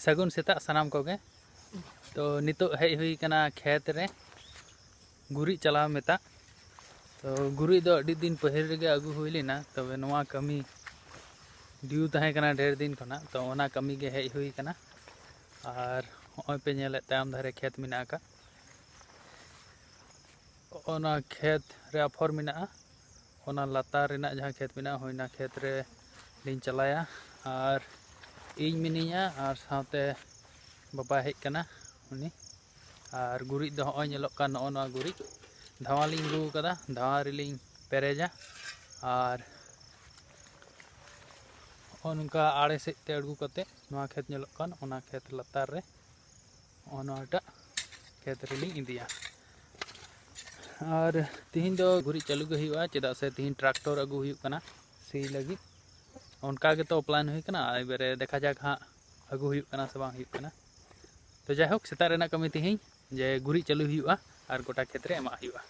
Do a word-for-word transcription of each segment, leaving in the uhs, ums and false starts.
ᱥᱟᱹᱜᱩᱱ ᱥᱮᱛᱟᱜ ᱥᱟᱱᱟᱢ ᱠᱚᱜᱮ᱾ ᱛᱚ, ᱱᱤᱛᱚᱜ ᱦᱮᱡ ᱦᱩᱭ ᱠᱟᱱᱟ ᱠᱷᱮᱛ ᱨᱮ ᱜᱩᱨᱤᱡ ᱪᱟᱞᱟᱣ ᱢᱮᱛᱟᱜ᱾ ᱛᱚ, ᱜᱩᱨᱤᱡ ᱫᱚ ᱟᱹᱰᱤ ᱫᱤᱱ ᱯᱟᱹᱦᱤᱞ ᱨᱮᱜᱮ ᱟᱹᱜᱩ ᱦᱩᱭ ᱞᱮᱱᱟ, ᱛᱚᱵᱮ ᱱᱚᱣᱟ ᱠᱟᱹᱢᱤ due ᱛᱟᱦᱮᱸ ᱠᱟᱱᱟ ᱰᱷᱮᱨ ᱫᱤᱱ ᱠᱷᱚᱱᱟᱜ, ᱛᱚ ᱚᱱᱟ ᱠᱟᱹᱢᱤ ᱜᱮ ᱦᱮᱡ ᱦᱩᱭ ᱠᱟᱱᱟ᱾ ᱟᱨ ᱦᱚᱸᱜᱼᱚᱭ ᱯᱮ ᱧᱮᱞᱮᱫ, ᱛᱟᱭᱚᱢ ᱫᱷᱟᱨᱮ ᱠᱷᱮᱛ ᱢᱮᱱᱟᱜ ᱟᱠᱟᱫ, ᱚᱱᱟ ᱠᱷᱮᱛ ᱨᱮ ᱟᱯᱷᱚᱨ ᱢᱮᱱᱟᱜᱼᱟ, ᱚᱱᱟ ᱞᱟᱛᱟᱨ ᱨᱮᱱᱟᱜ ᱡᱟᱦᱟᱸ ᱠᱷᱮᱛ ᱢᱮᱱᱟᱜᱼᱟ, ᱦᱳᱭ, ᱚᱱᱟ ᱠᱷᱮᱛ ᱨᱮ ᱞᱤᱧ ᱪᱟᱞᱟᱭᱟ᱾ ᱟᱨ ᱤᱧ ᱢᱤᱱᱟᱹᱧᱟ ᱟᱨ ᱥᱟᱶᱛᱮ ᱵᱟᱵᱟᱭ ᱦᱮᱡ ᱠᱟᱱᱟ ᱩᱱᱤ᱾ ᱟᱨ ᱜᱩᱨᱤᱡ ᱫᱚ ᱦᱚᱸᱜᱼᱚᱭ ᱧᱮᱞᱚᱜ ᱠᱟᱱ, ᱱᱚᱜᱼᱚ ᱱᱚᱣᱟ ᱜᱩᱨᱤᱡ ᱫᱷᱟᱶᱟ ᱞᱤᱧ ᱟᱹᱜᱩ ᱟᱠᱟᱫᱟ, ᱫᱷᱟᱶᱟ ᱨᱮᱞᱤᱧ ᱯᱮᱨᱮᱡᱟ᱾ ᱟᱨ ᱦᱚᱸᱜᱼᱚ ᱱᱚᱝᱠᱟ ᱟᱲᱮ ᱥᱮᱫ ᱛᱮ ᱟᱬᱜᱚ ᱠᱟᱛᱮ, ᱱᱚᱣᱟ ᱠᱷᱮᱛ ᱧᱮᱞᱚᱜ ᱠᱟᱱ, ᱚᱱᱟ ᱠᱷᱮᱛ ᱞᱟᱛᱟᱨ ᱨᱮ ᱦᱚᱸᱜᱼᱚ ᱱᱚᱣᱟᱴᱟᱜ ᱠᱷᱮᱛ ᱨᱮᱞᱤᱧ ᱤᱫᱤᱭᱟ᱾ ᱟᱨ ᱛᱤᱦᱤᱧ ᱫᱚ ᱜᱩᱨᱤᱡ ᱪᱟᱹᱞᱩ ᱜᱮ ᱦᱩᱭᱩᱜᱼᱟ, ᱪᱮᱫᱟᱜ ᱥᱮ ᱛᱤᱦᱤᱧ tractor ᱟᱹᱜᱩ ᱦᱩᱭᱩᱜ ᱠᱟᱱᱟ ᱥᱤ ᱞᱟᱹᱜᱤᱫ᱾ ᱚᱱᱠᱟ ᱜᱮᱛᱚ plan ᱦᱩᱭ ᱠᱟᱱᱟ, ᱮᱵᱟᱨᱮ ᱫᱮᱠᱷᱟ ᱡᱟᱠ ᱦᱟᱸᱜ ᱟᱹᱜᱩ ᱦᱩᱭᱩᱜ ᱠᱟᱱᱟ ᱥᱮ ᱵᱟᱝ ᱦᱩᱭᱩᱜ ᱠᱟᱱᱟ᱾ ᱛᱚ, ᱡᱟᱭᱦᱳᱠ, ᱥᱮᱛᱟᱜ ᱨᱮᱱᱟᱜ ᱠᱟᱹᱢᱤ ᱛᱤᱦᱤᱧ ᱡᱮ ᱜᱩᱨᱤᱡ ᱪᱟᱹᱞᱩ ᱦᱩᱭᱩᱜᱼᱟ ᱟᱨ ᱜᱚᱴᱟ ᱠᱷᱮᱛ ᱨᱮ ᱮᱢᱟᱜ ᱦᱩᱭᱩᱜᱼᱟ᱾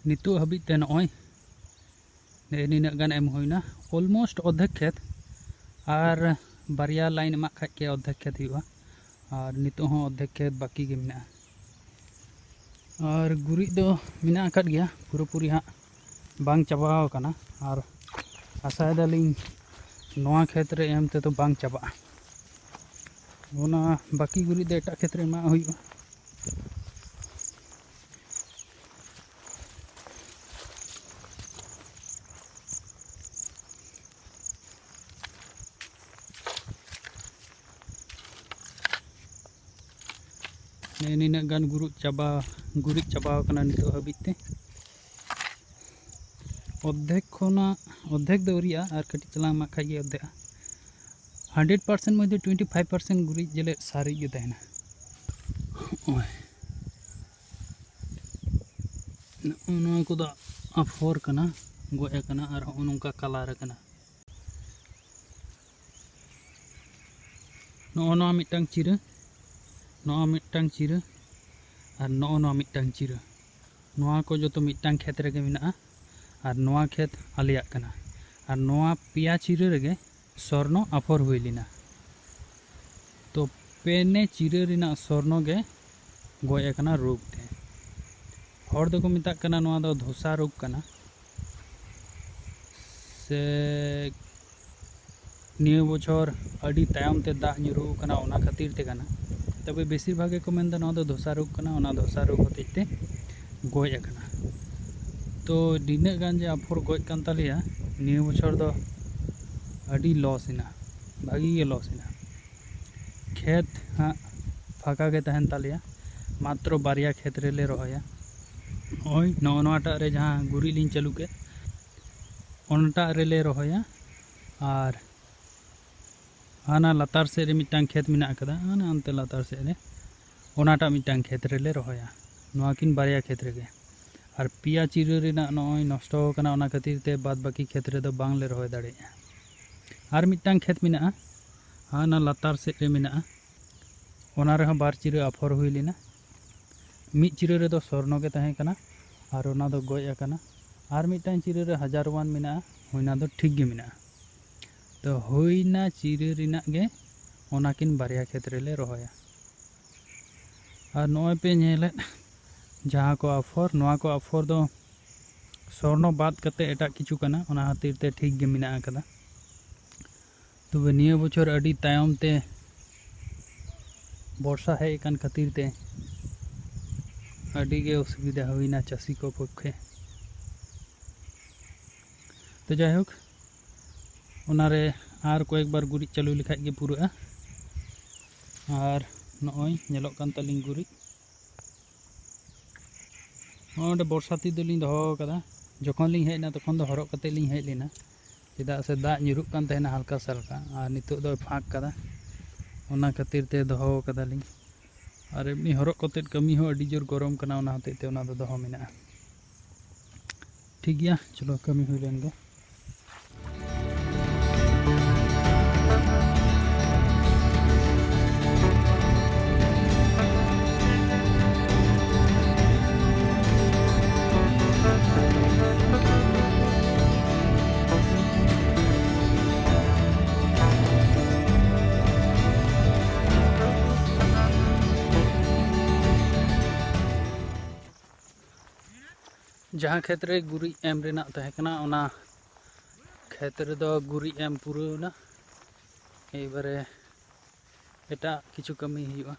ᱱᱤᱛᱚᱜ ᱦᱟᱹᱵᱤᱡ ᱛᱮ ᱱᱚᱜᱼᱚᱭ ᱱᱮᱜᱼᱮ ᱱᱤᱱᱟᱹᱜ ᱜᱟᱱ ᱮᱢ ᱦᱩᱭᱱᱟ, almost ᱚᱨᱫᱷᱮᱠ ᱠᱷᱮᱛ, ᱟᱨ ᱵᱟᱨᱭᱟ line ᱮᱢᱟᱜ ᱠᱷᱟᱡ ᱜᱮ ᱚᱨᱫᱷᱮᱠ ᱠᱷᱮᱛ ᱦᱩᱭᱩᱜᱼᱟ, ᱟᱨ ᱱᱤᱛᱚᱜ ᱦᱚᱸ ᱚᱨᱫᱷᱮᱠ ᱠᱷᱮᱛ ᱵᱟᱹᱠᱤ ᱜᱮ ᱢᱮᱱᱟᱜᱼᱟ᱾ ᱟᱨ ᱜᱩᱨᱤᱡ ᱫᱚ ᱢᱮᱱᱟᱜ ᱟᱠᱟᱫ ᱜᱮᱭᱟ, ᱯᱩᱨᱟᱹᱯᱩᱨᱤ ᱦᱟᱸᱜ ᱵᱟᱝ ᱪᱟᱵᱟᱣ ᱠᱟᱱᱟ, ᱟᱨ ᱟᱥᱟᱭ ᱫᱟᱞᱤᱧ ᱱᱚᱣᱟ ᱠᱷᱮᱛ ᱨᱮ ᱮᱢ ᱛᱮᱫᱚ ᱵᱟᱝ ᱪᱟᱵᱟᱜᱼᱟ᱾ ᱚᱱᱟ ᱵᱟᱹᱠᱤ ᱜᱩᱨᱤᱡ ᱫᱚ ᱮᱴᱟᱜ ᱠᱷᱮᱛ ᱨᱮ ᱮᱢᱟᱜ ᱦᱩᱭᱩᱜᱼᱟ᱾ ᱱᱮᱜᱼᱮ ᱱᱤᱱᱟᱹᱜ ᱜᱟᱱ ᱜᱩᱨᱤᱡ ᱪᱟᱵᱟ, ᱜᱩᱨᱤᱡ ᱪᱟᱵᱟᱣ ᱠᱟᱱᱟ ᱱᱤᱛᱚᱜ ᱦᱟᱹᱵᱤᱡ ᱛᱮ᱾ ᱚᱨᱫᱷᱮᱠ ᱠᱷᱚᱱᱟᱜ, ᱚᱨᱫᱷᱮᱠ ᱫᱚ ᱟᱹᱣᱨᱤᱭᱟᱜᱼᱟ, ᱟᱨ ᱠᱟᱹᱴᱤᱡ ᱪᱟᱞᱟᱝ ᱮᱢᱟᱜ ᱠᱷᱟᱡ ᱜᱮ ᱚᱨᱫᱷᱮᱜᱼᱟ᱾ Hundred percent ᱢᱚᱫᱽᱫᱷᱮ twenty five percent ᱜᱩᱨᱤᱡ ᱡᱮᱞᱮ ᱥᱟᱨᱮᱡ ᱜᱮ ᱛᱟᱦᱮᱱᱟ᱾ ᱱᱚᱜᱼᱚᱭ ᱱᱚᱜᱼᱚ ᱱᱚᱣᱟ ᱠᱚᱫᱚ ᱟᱯᱷᱚᱨ ᱠᱟᱱᱟ, ᱜᱚᱡ ᱟᱠᱟᱱᱟ, ᱟᱨ ᱦᱚᱸᱜᱼᱚ ᱱᱚᱝᱠᱟ colour ᱟᱠᱟᱱᱟ᱾ ᱱᱚᱜᱼᱚ ᱱᱚᱣᱟ ᱢᱤᱫᱴᱟᱝ ᱪᱤᱨᱟᱹ, ᱱᱚᱣᱟ ᱢᱤᱫᱴᱟᱝ ᱪᱤᱨᱟᱹ, ᱟᱨ ᱱᱚᱜᱼᱚ ᱱᱚᱣᱟ ᱢᱤᱫᱴᱟᱝ ᱪᱤᱨᱟᱹ᱾ ᱱᱚᱣᱟ ᱠᱚ ᱡᱚᱛᱚ ᱢᱤᱫᱴᱟᱝ ᱠᱷᱮᱛ ᱨᱮᱜᱮ ᱢᱮᱱᱟᱜᱼᱟ, ᱟᱨ ᱱᱚᱣᱟ ᱠᱷᱮᱛ ᱟᱞᱮᱭᱟᱜ ᱠᱟᱱᱟ᱾ ᱟᱨ ᱱᱚᱣᱟ ᱯᱮᱭᱟ ᱪᱤᱨᱟᱹ ᱨᱮᱜᱮ ᱥᱚᱨᱱᱚ ᱟᱯᱷᱚᱨ ᱦᱩᱭ ᱞᱮᱱᱟ᱾ ᱛᱚ ᱯᱮᱱᱮ ᱪᱤᱨᱟᱹ ᱨᱮᱱᱟᱜ ᱥᱚᱨᱱᱚ ᱜᱮ ᱜᱚᱡ ᱟᱠᱟᱱᱟ ᱨᱳᱜᱽ ᱛᱮ᱾ ᱦᱚᱲ ᱫᱚᱠᱚ ᱢᱮᱛᱟᱜ ᱠᱟᱱᱟ ᱱᱚᱣᱟ ᱫᱚ ᱫᱷᱚᱥᱟ ᱨᱳᱜᱽ ᱠᱟᱱᱟ, ᱥᱮ ᱱᱤᱭᱟᱹ ᱵᱚᱪᱷᱚᱨ ᱟᱹᱰᱤ ᱛᱟᱭᱚᱢ ᱛᱮ ᱫᱟᱜ ᱧᱩᱨᱩ ᱟᱠᱟᱱᱟ, ᱚᱱᱟ ᱠᱷᱟᱹᱛᱤᱨ ᱛᱮ ᱠᱟᱱᱟ᱾ ᱛᱚᱵᱮ ᱵᱮᱥᱤᱨ ᱵᱷᱟᱜᱽ ᱜᱮᱠᱚ ᱢᱮᱱᱫᱟ ᱱᱚᱣᱟ ᱫᱚ ᱫᱷᱚᱥᱟ ᱨᱳᱜᱽ ᱠᱟᱱᱟ, ᱚᱱᱟ ᱫᱷᱚᱥᱟ ᱨᱳᱜᱽ ᱦᱚᱛᱮᱡ ᱛᱮ ᱜᱚᱡ ᱟᱠᱟᱱᱟ᱾ ᱛᱚ ᱱᱤᱱᱟᱹᱜ ᱜᱟᱱ ᱡᱮ ᱟᱯᱷᱚᱨ ᱜᱚᱡ ᱠᱟᱱ ᱛᱟᱞᱮᱭᱟ, ᱱᱤᱭᱟᱹ ᱵᱚᱪᱷᱚᱨ ᱫᱚ ᱟᱹᱰᱤ loss ᱮᱱᱟ, ᱵᱷᱟᱹᱜᱤ ᱜᱮ loss ᱮᱱᱟ᱾ ᱠᱷᱮᱛ ᱦᱟᱸᱜ ᱯᱷᱟᱸᱠᱟ ᱜᱮ ᱛᱟᱦᱮᱱ ᱛᱟᱞᱮᱭᱟ, ᱢᱟᱛᱨᱚ ᱵᱟᱨᱭᱟ ᱠᱷᱮᱛ ᱨᱮᱞᱮ ᱨᱚᱦᱚᱭᱟ᱾ ᱱᱚᱜᱼᱚᱭ ᱱᱚᱜᱼᱚ ᱱᱚᱣᱟᱴᱟᱜ ᱨᱮ ᱡᱟᱦᱟᱸ ᱜᱩᱨᱤᱡ ᱞᱤᱧ ᱪᱟᱹᱞᱩ ᱠᱮᱫ, ᱚᱱᱟᱴᱟᱜ ᱨᱮᱞᱮ ᱨᱚᱦᱚᱭᱟ᱾ ᱟᱨ ᱦᱟᱱᱟ ᱞᱟᱛᱟᱨ ᱥᱮᱫ ᱨᱮ ᱢᱤᱫᱴᱟᱝ ᱠᱷᱮᱛ ᱢᱮᱱᱟᱜ ᱟᱠᱟᱫᱟ, ᱦᱟᱱᱟ ᱚᱱᱛᱮ ᱞᱟᱛᱟᱨ ᱥᱮᱫ ᱨᱮ, ᱚᱱᱟᱴᱟᱜ ᱢᱤᱫᱴᱟᱝ ᱠᱷᱮᱛ ᱨᱮᱞᱮ ᱨᱚᱦᱚᱭᱟ᱾ ᱱᱚᱣᱟ ᱠᱤᱱ ᱵᱟᱨᱭᱟ ᱠᱷᱮᱛ ᱨᱮᱜᱮ᱾ ᱟᱨ ᱯᱮᱭᱟ ᱪᱤᱨᱟᱹ ᱨᱮᱱᱟᱜ ᱱᱚᱜᱼᱚᱭ ᱱᱚᱥᱴᱚ ᱟᱠᱟᱱᱟ, ᱚᱱᱟ ᱠᱷᱟᱹᱛᱤᱨ ᱛᱮ ᱵᱟᱫ ᱵᱟᱹᱠᱤ ᱠᱷᱮᱛ ᱨᱮᱫᱚ ᱵᱟᱝᱞᱮ ᱨᱚᱦᱚᱭ ᱫᱟᱲᱮᱭᱟᱜᱼᱟ᱾ ᱟᱨ ᱢᱤᱫᱴᱟᱝ ᱠᱷᱮᱛ ᱢᱮᱱᱟᱜᱼᱟ, ᱦᱟᱱᱟ ᱞᱟᱛᱟᱨ ᱥᱮᱫ ᱨᱮ ᱢᱮᱱᱟᱜᱼᱟ, ᱚᱱᱟ ᱨᱮᱦᱚᱸ ᱵᱟᱨ ᱪᱤᱨᱟᱹ ᱟᱯᱷᱚᱨ ᱦᱩᱭ ᱞᱮᱱᱟ᱾ ᱢᱤᱫ ᱪᱤᱨᱟᱹ ᱨᱮᱫᱚ ᱥᱚᱨᱱᱚ ᱜᱮ ᱛᱟᱦᱮᱸ ᱠᱟᱱᱟ, ᱟᱨ ᱚᱱᱟ ᱫᱚ ᱜᱚᱡ ᱟᱠᱟᱱᱟ᱾ ᱟᱨ ᱢᱤᱫᱴᱟᱝ ᱪᱤᱨᱟᱹ ᱨᱮ ᱦᱟᱡᱟᱨ ᱚᱣᱟᱱ ᱢᱮᱱᱟᱜᱼᱟ, ᱦᱩᱭᱱᱟ ᱫᱚ ᱴᱷᱤᱠ ᱜᱮ ᱢᱮᱱᱟᱜᱼᱟ᱾ ᱛᱚ ᱦᱩᱭᱱᱟ ᱪᱤᱨᱟᱹ ᱨᱮᱱᱟᱜ ᱜᱮ ᱚᱱᱟᱠᱤᱱ ᱵᱟᱨᱭᱟ ᱠᱷᱮᱛ ᱨᱮᱞᱮ ᱨᱚᱦᱚᱭᱟ᱾ ᱟᱨ ᱱᱚᱜᱼᱚᱭ ᱯᱮ ᱧᱮᱞᱮᱫ ᱡᱟᱦᱟᱸ ᱠᱚ ᱟᱯᱷᱚᱨ, ᱱᱚᱣᱟ ᱠᱚ ᱟᱯᱷᱚᱨ ᱫᱚ ᱥᱚᱨᱱᱚ ᱵᱟᱫ ᱠᱟᱛᱮ ᱮᱴᱟᱜ ᱠᱤᱪᱷᱩ ᱠᱟᱱᱟ, ᱚᱱᱟ ᱠᱷᱟᱹᱛᱤᱨ ᱛᱮ ᱴᱷᱤᱠ ᱜᱮ ᱢᱮᱱᱟᱜ ᱟᱠᱟᱫᱟ᱾ ᱛᱚᱵᱮ ᱱᱤᱭᱟᱹ ᱵᱚᱪᱷᱚᱨ ᱟᱹᱰᱤ ᱛᱟᱭᱚᱢ ᱛᱮ ᱵᱚᱨᱥᱟ ᱦᱮᱡ ᱟᱠᱟᱱ ᱠᱷᱟᱹᱛᱤᱨ ᱛᱮ ᱟᱹᱰᱤ ᱜᱮ ᱚᱥᱩᱵᱤᱫᱷᱟ ᱦᱩᱭᱱᱟ ᱪᱟᱹᱥᱤ ᱠᱚ ᱯᱚᱠᱠᱷᱮ᱾ ᱛᱚ ᱡᱟᱭᱦᱳᱠ, ᱚᱱᱟᱨᱮ ᱟᱨ ᱠᱚᱭᱮᱠ ᱵᱟᱨ ᱜᱩᱨᱤᱡ ᱪᱟᱹᱞᱩ ᱞᱮᱠᱷᱟᱡ ᱜᱮ ᱯᱩᱨᱟᱹᱜᱼᱟ᱾ ᱟᱨ ᱱᱚᱜᱼᱚᱭ ᱧᱮᱞᱚᱜ ᱠᱟᱱ ᱛᱟᱹᱞᱤᱧ ᱜᱩᱨᱤᱡ᱾ ᱱᱚᱜᱼᱚᱭ ᱱᱚᱸᱰᱮ ᱵᱚᱨᱥᱟᱛᱤ ᱫᱚᱞᱤᱧ ᱫᱚᱦᱚ ᱟᱠᱟᱫᱟ᱾ ᱡᱚᱠᱷᱚᱱ ᱞᱤᱧ ᱦᱮᱡ ᱮᱱᱟ, ᱛᱚᱠᱷᱚᱱ ᱫᱚ ᱦᱚᱨᱚᱜ ᱠᱟᱛᱮ ᱞᱤᱧ ᱦᱮᱡ ᱞᱮᱱᱟ, ᱪᱮᱫᱟᱜ ᱥᱮ ᱫᱟᱜ ᱧᱩᱨᱩᱜ ᱠᱟᱱ ᱛᱟᱦᱮᱱᱟ ᱦᱟᱞᱠᱟ ᱥᱟᱞᱠᱟ, ᱟᱨ ᱱᱤᱛᱚᱜ ᱫᱚᱭ ᱯᱷᱟᱸᱠ ᱠᱟᱫᱟ, ᱚᱱᱟ ᱠᱷᱟᱹᱛᱤᱨ ᱛᱮ ᱫᱚᱦᱚ ᱠᱟᱫᱟᱞᱤᱧ᱾ ᱟᱨ ᱮᱢᱱᱤ ᱦᱚᱨᱚᱜ ᱠᱟᱛᱮ ᱠᱟᱹᱢᱤ ᱦᱚᱸ ᱟᱹᱰᱤ ᱡᱳᱨ ᱜᱚᱨᱚᱢ ᱠᱟᱱᱟ, ᱚᱱᱟ ᱦᱚᱛᱮᱡ ᱛᱮ ᱚᱱᱟ ᱫᱚ ᱫᱚᱦᱚ ᱢᱮᱱᱟᱜᱼᱟ᱾ ᱴᱷᱤᱠ ᱜᱮᱭᱟ, ᱪᱚᱞᱚ ᱠᱟᱹᱢᱤ ᱦᱩᱭ ᱞᱮᱱ ᱜᱮ᱾ ᱡᱟᱦᱟᱸ ᱠᱷᱮᱛ ᱨᱮ ᱜᱩᱨᱤᱡ ᱮᱢ ᱨᱮᱱᱟᱜ ᱛᱟᱦᱮᱸ ᱠᱟᱱᱟ, ᱚᱱᱟ ᱠᱷᱮᱛ ᱨᱮᱫᱚ ᱜᱩᱨᱤᱡ ᱮᱢ ᱯᱩᱨᱟᱹᱣ ᱮᱱᱟ᱾ ᱮᱭᱵᱟᱨᱮ ᱮᱴᱟᱜ ᱠᱤᱪᱷᱩ ᱠᱟᱹᱢᱤ ᱦᱩᱭᱩᱜᱼᱟ᱾